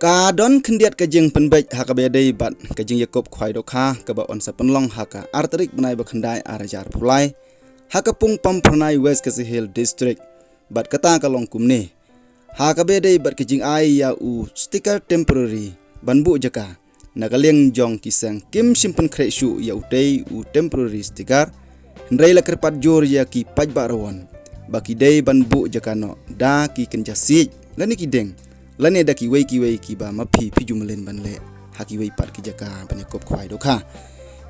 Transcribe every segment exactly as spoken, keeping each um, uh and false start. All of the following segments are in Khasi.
Ka don khyndiat ka jingpynbeit ha kaba ïadei bad ka jingïakup khwai dohkha kaba yn sa pynlong ha ka ar tarik bnai ba khyndai ar hajar arphew lai ha ka pung Pamphyrnai, West Khasi Hills District. Bad kata ka long kumne: ha kaba ïadei bad ka jingai ïa u sticker temporary ban buh jaka, na ka liang jong ki seng kim shym pynkhreh shuh ïa utei u temporary sticker. Hynrei la kyrpad jur ïa ki paidbah rawon ba ki dei ban buh jaka noh da ki kynja siej lane ki dieng, lane da kiwei kiwei kiba ma phi phi ju mlien ban leh ha kiwei pat ki jaka ban ïakup khwai dohkha.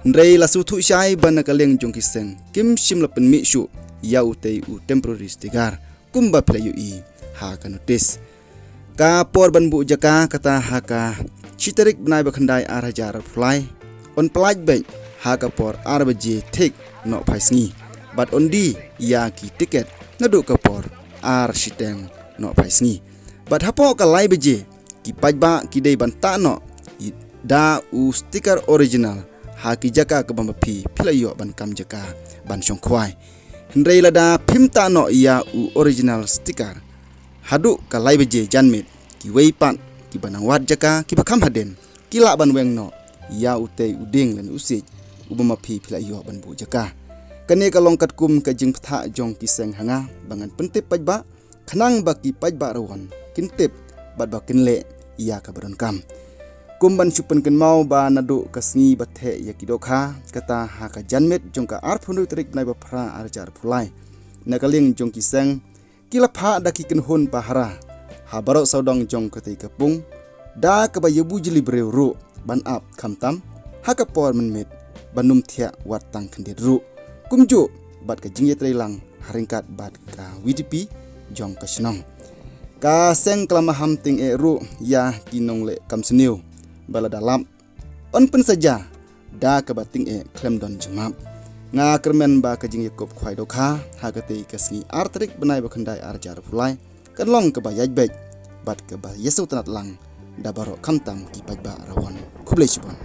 Hynrei la sngewthuh shai ba na ka liang jong ki seng kim shym la pynmih shuh ïa utei u temporary sticker kumba phi la ïohi ha ka notice. Ka por ban buh jaka kata ha ka shi tarik bnai ba khyndai ar hajar arphew lai yn pyllait beit ha ka por ar baje thik nohphai sngi, bad yn die ïa ki tiket naduh ka por ar shiteng nohphai sngi. Bad hapoh ka lai baje ki paidbah ki dei ban tah noh da u sticker original ha ki jaka kaba ma phi phi la ïoh ban kam jaka ban shong khwai. Hynrei lada phim tah noh ïa u original sticker haduh ka lai baje janmiet, kiwei pat kiba nang wad jaka kiba kham hadien ki lah ban weng noh ïa utei u dieng lane u siej uba ma phi phi la ïoh ban buh jaka. Kane ka long katkum ka jingbthah jong ki seng ha nga ba ngan pyntip paidbah, khnang ba ki paidbah rawon kin tip bad ba kin leh ïa kaba donkam. Kum ban shu pynkynmaw ba naduh ka sngi ba theh ïa ki dohkha, kata ha ka janmiet jong ka arphew hynriew tarik bnai ba phra ar hajar arphew lai, na ka liang jong ki seng ki la phah da ki kynhun pahara ha baroh sawdong jong katei ka pung, da kaba ïabu jylliew briew ruh ban ap, khamtam ha ka por mynmiet ban ym thiah wat tang khyndiat ruh, kumjuh bad ka jingïatreilang ha ryngkat bad ka VDP jong ka shnong. Ka seng ka la maham tyngeh ruh ïa ki nongleh kam sniew ba lada lap yn pynsaja da kaba tyngeh khlem don jingmap. Nga kyrmen ba ka jingïakup khwai dohkha ha katei ka sngi ar tarik bnai ba khyndai ar hajar arphew lai kan long kaba ïaid beit bad kaba ïasngewtynnad lang da baroh, khamtam ki paidbah rawon. Khublei shibun.